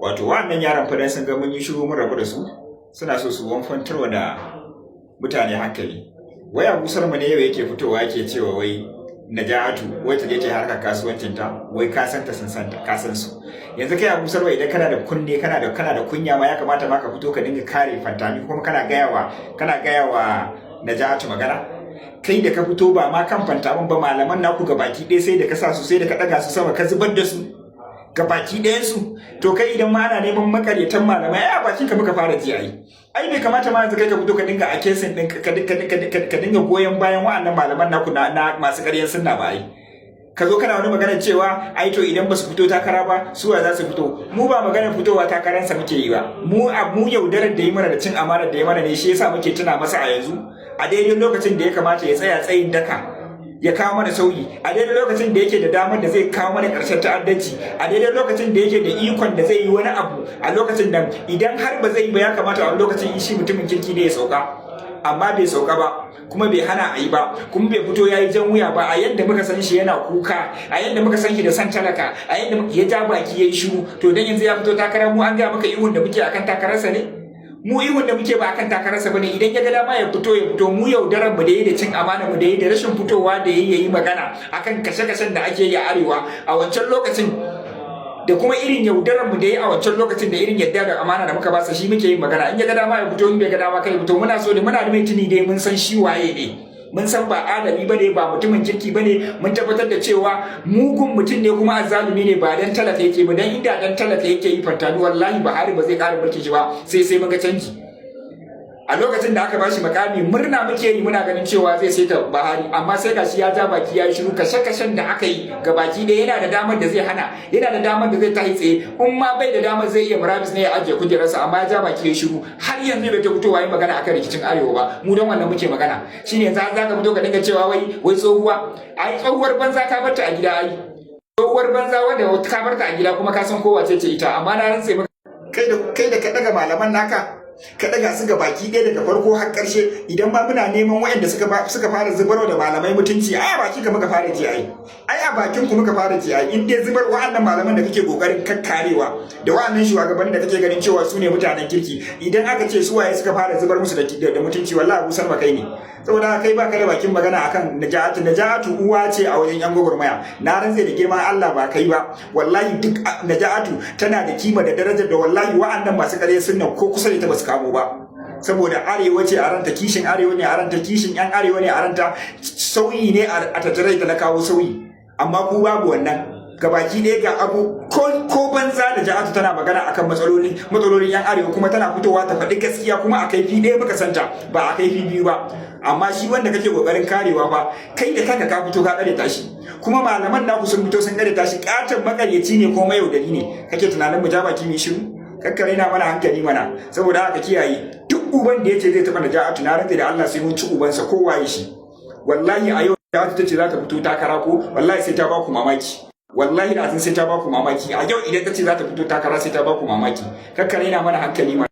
Wato wa'annan yaran fa dan sun ga mun yi shiru mun rabu da su, suna so su wanfantarwa da mutane hankali. Wai Abu Salma ne yau yake fitowa yake cewa wai Naja'atu wai ta je ta yi harkar kasuwancin ta, wai ka san ta, sun san ta, ka san su. Yanzu kai Abu Salma, idan kana da kunne, kana da kunya ma, ya kamata ma ka fito ka dinga kare Fantami, kuma kana gaya wa Naja'atu magana. Kai da ka fito, ba ma kan Fantamin ba, malaman naku ga baki ɗaya sai da ka sa su, sai da ka ɗaga su sama ka zubar da su ga baki ɗayansu. To kai, idan ma ana neman makaryatan malamai, ai a bakin ka muka fara ji. Ai bai kamata ma yanzu kai ka fito ka dinga a kesin din ka dinga goyon bayan wa'annan malaman naku na masu ƙaryan sunna ba. Ai ka zo kana wani magana cewa ai to idan ba su fito takara ba, su wa za su fito? Mu ba magana fitowa takararsa muke yi ba. Mu yaudarar da yi mana da cin amanar da ya mana ne shi yasa muke tuna masa a yanzu, a daidai lokacin da ya kamata ya tsaya tsayin daka ya kawo mana sauyi, a daidai lokacin da yake da damar da zai kawo mana ƙarshen ta'addanci, a daidai lokacin da yake da ikon da zai yi wani abu. A lokacin da idan har ba zai yi ba, ya kamata a lokacin in shi mutumin kirki ne ya sauka. Amma bai sauka ba, kuma bai hana a yi ba, kuma bai fito ya yi jan wuya ba. A yadda muka san shi yana kuka, a yadda muka san shi da san talaka, a yadda ya ja baki ya yi shiru, to dan yanzu ya fito takara, mu an gaya maka ihun da muke akan takararsa ne? Mu ihun da muke ba akan takararsa bane. Idan ya ga dama ya fito, ya fito. Mu yaudarar mu da yi da cin amana mu da yi da rashin fitowa da yayi magana akan kashe-kashen da ake yi a arewa a wancan lokacin, da kuma irin yaudarar mu da yi a wancan lokacin, da irin yadda da amana da muka ba sa, shi muke yin magana. In ya ga dama ya fito, in bai ga dama kai fito. Muna so da muna da mai tuni dai, mun san shi waye ne, mun san ba adali bane, ba mutumin kirki bane. Mun tabbatar da cewa mugun mutum ne kuma azzalumi ne. Ba dan talaka yake ba. Dan inda dan talaka yake yi, Fantami, wallahi Buhari ba zai ƙara mulkin shi ba sai mun ga canji. A lokacin da aka bashi makami, murna muke yi, muna ganin cewa zai saita Buhari, amma sai gashi ya ja baki ya yi shiru. Kashe-kashen da aka yi ga baki ɗaya, yana da damar da zai hana, yana da damar da zai tahi tsaye. In ma bai da damar, zai iya murabus ne ya ajiye kujerarsa, amma ya ja baki ya shiru. Har yanzu bai ta fitowa yi magana akan rikicin arewa ba. Mu don wannan muke magana. Shine yanzu har zaka fito ka dinga cewa wai tsohuwa. Ai tsohuwar banza ka barta a gida. Ai tsohuwar banza wanda ka barta a gida, kuma ka san ko wace ce ita. Amma na rantse maka, kai da ka daga malaman naka, ka daga su ga baki ɗaya daga farko har ƙarshe, idan ma muna neman waɗanda suka fara zubarwa da malamai mutunci, ai a bakin ka muka fara ji. Ai a bakin ku muka fara ji. Ai in dai zubar wa'annan malaman da kake kokarin kakkarewa da wa'annan shugabannin da kake ganin cewa su ne mutanen kirki, idan aka ce su waye suka fara zubar musu da mutunci, wallahi Abu Salma kai ne. Saboda kai baka da bakin magana akan Naja'atu. Naja'atu uwa ce a wajen yan gwagwarmaya. Na rantse da girman Allah, ba kai ba, wallahi duk Naja'atu tana da kima da darajar da wallahi wa'annan masu ƙarya sunna ko kusa da ita ba su kamo ba. Saboda arewa ce a ranta, kishin arewa ne a ranta, kishin yan arewa ne a ranta, sauyi ne a tattare da na kawo sauyi. Amma ku babu wannan gabaki ɗaya. Ga abu ko banza da Ja'atu tana magana akan matsalolin yan arewa, kuma tana fitowa ta faɗi gaskiya, kuma a kaifi ɗaya muka santa, ba a kaifi biyu ba. Amma shi wanda kake kokarin karewa ba, kai da kanka ka fito ka kare shi, kuma malaman naku sun fito sun kare shi. Katon makaryaci ne ko mayaudari ne. Kake tunanin mu ja baki mu shiru? Kakkare na mana hankali mana. Saboda haka kiyaye, duk uban da yace zai taɓa Naja'atu, na rantse da Allah sai mun ci ubansa, ko waye shi. Wallahi a yau da ta ce za ta fito takara ko, wallahi sai ta baku mamaki. Wallahi da sai ta baku mamaki. A yau idan ta ce za ta fito takara, sai ta baku mamaki. Kakkare na mana hankali mana.